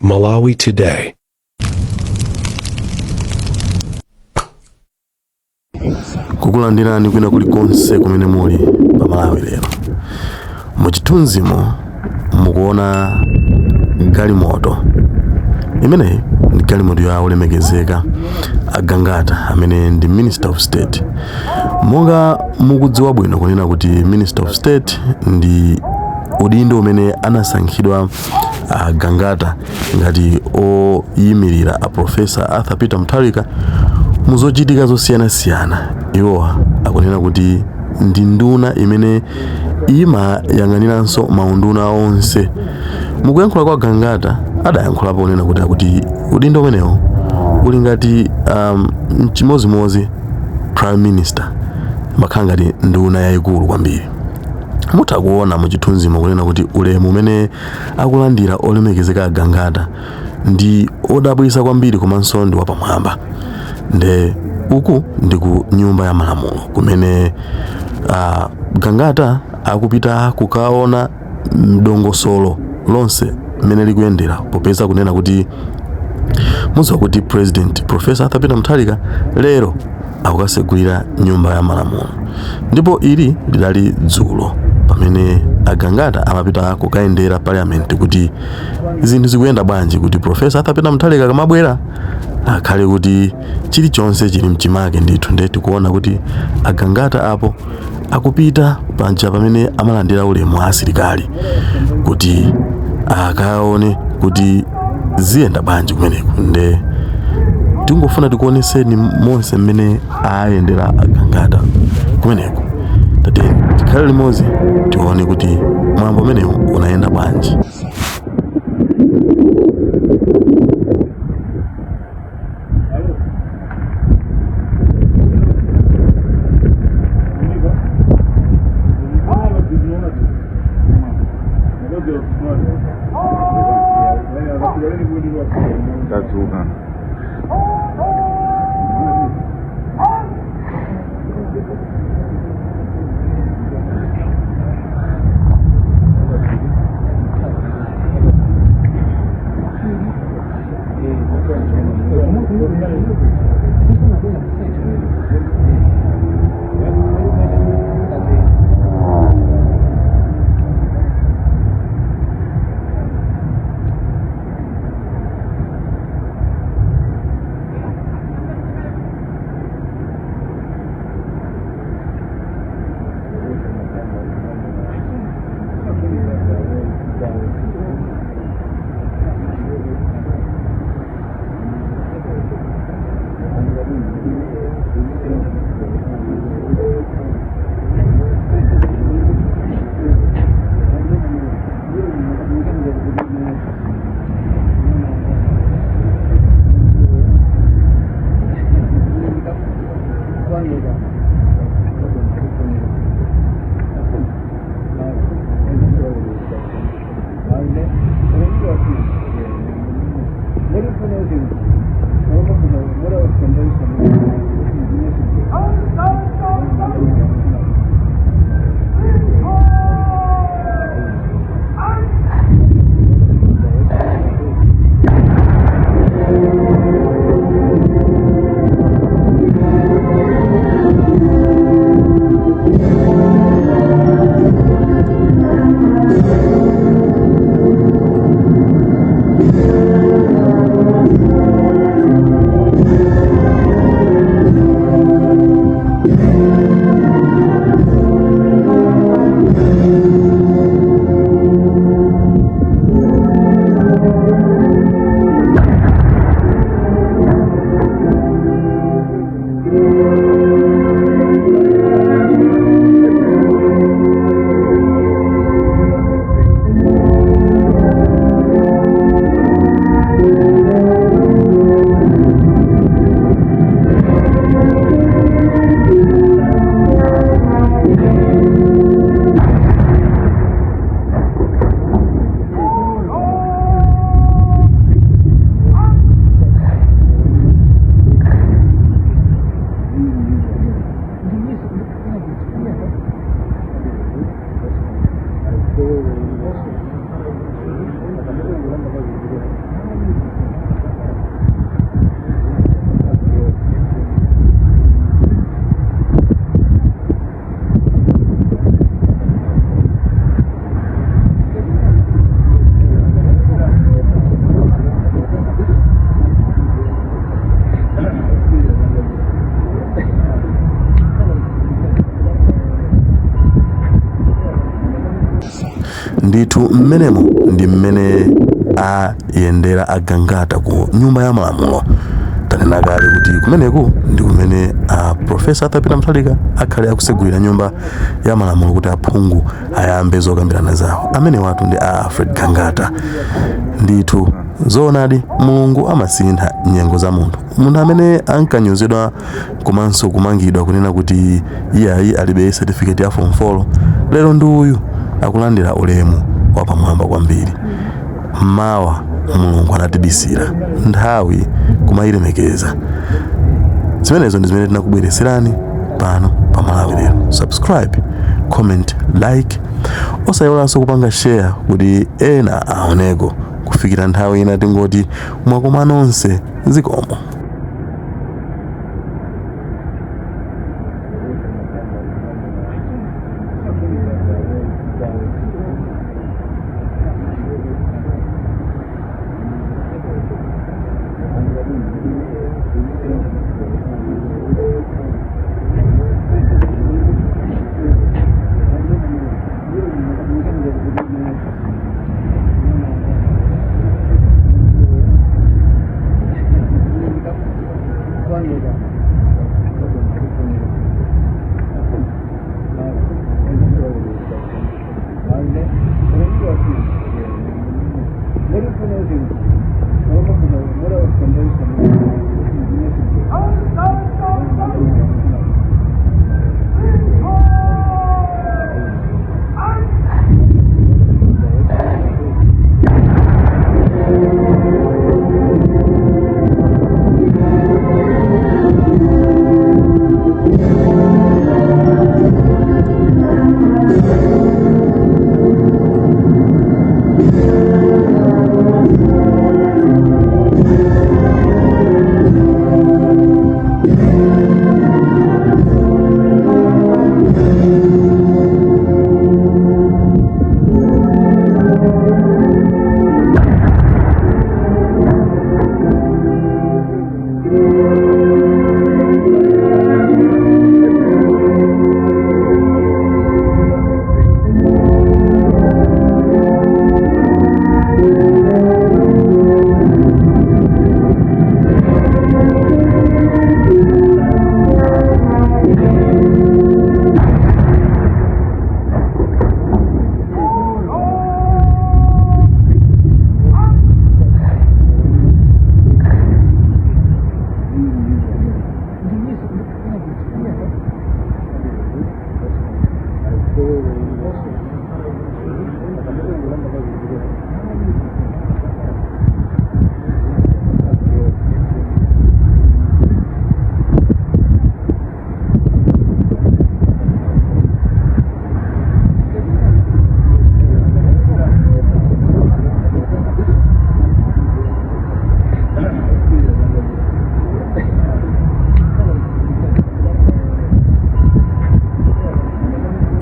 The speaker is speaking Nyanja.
Malawi Today. Kukulandirani kwina kulikonse kumene muli pa Malawi Lero. Muchithunzimo mukuona galimoto imeneyi, ndi galimoto ya olemekezeka a Gangata amene ndi Minister of State. Monga mukudziwa bwino kunena kuti Minister of State ndi udindo umene anasankhidwa a Gangata ngati oyimirira a Professor Arthur Peter Mutharika muzochitika zosiyanasiyana. Iwowa akunena kuti ndi nduna imene imayang'aniranso maunduna onse. Mukuyankhula kwa Gangata adayankhulapo kunena kuti akuti udindo umenewo uli ngati mchimozimozi Prime Minister, amakhala ngati nduna yayikulu kwambiri. Mutha kuona muchithunzimo kunena kuti ulemu umene akulandira olemekezeka a Gangata ndi odabwisa kwambiri komanso ndi wapamwamba. Nde uku ndi ku Nyumba ya Malamulo kumene Gangata akupita kukaona dongosolo lonse mmene likuyendera, popeza kunena kuti mudziwa kuti President Professor Arthur Peter Mutharika lero akukasegulira Nyumba ya Malamulo, ndipo ili lidali dzulo pamene a Gangata amapita kukayendera Parliament kuti zinthu zikuyenda bwanji, kuti Professor Arthur Peter Mutharika akamabwera akhale kuti chilichonse chili mchimake ndithu. Nde tikuona kuti a Gangata apo akupita panja pamene amalandira ulemu wa asilikali kuti akaone kuti ziyenda bwanji kumeneko. Nde tingofuna tikuoneseni monse mmene ayendera a Gangata kumeneko. Tatiyeni tikhale limodzi tione kuti mwambo umenewu unayenda bwanji. Tadzuka. Ndithu mmenemo ndi mmene ayendera agangata ku nyumba ya malamulo. Tanena kale kuti kumeneku ndi kumene a Professor Arthur Peter Mutharika akhale akusegulira nyumba ya malamulo kuti aphungu ayambe zokambirana zawo. Amene watu ndi a Alfred Gangata. Ndithu zoonadi, Mulungu amasintha nyengo za munthu. Munthu amene ankanyozedwa komanso kumangidwa kunena kuti iyayi alibe certificate ya form 4, lero ndi uyu akulandira ulemu wapamwamba kwambiri. Mawa Mulungu anatibisira, nthawi kumayilemekeza. Zimenezo ndi zimene tinakubweretserani pano pa Malawi Lero. Subscribe, comment, like, osayiwalanso kupanga share kuti ena aoneko. Kufikira nthawi ina tingoti mwakoma nonse, zikomo.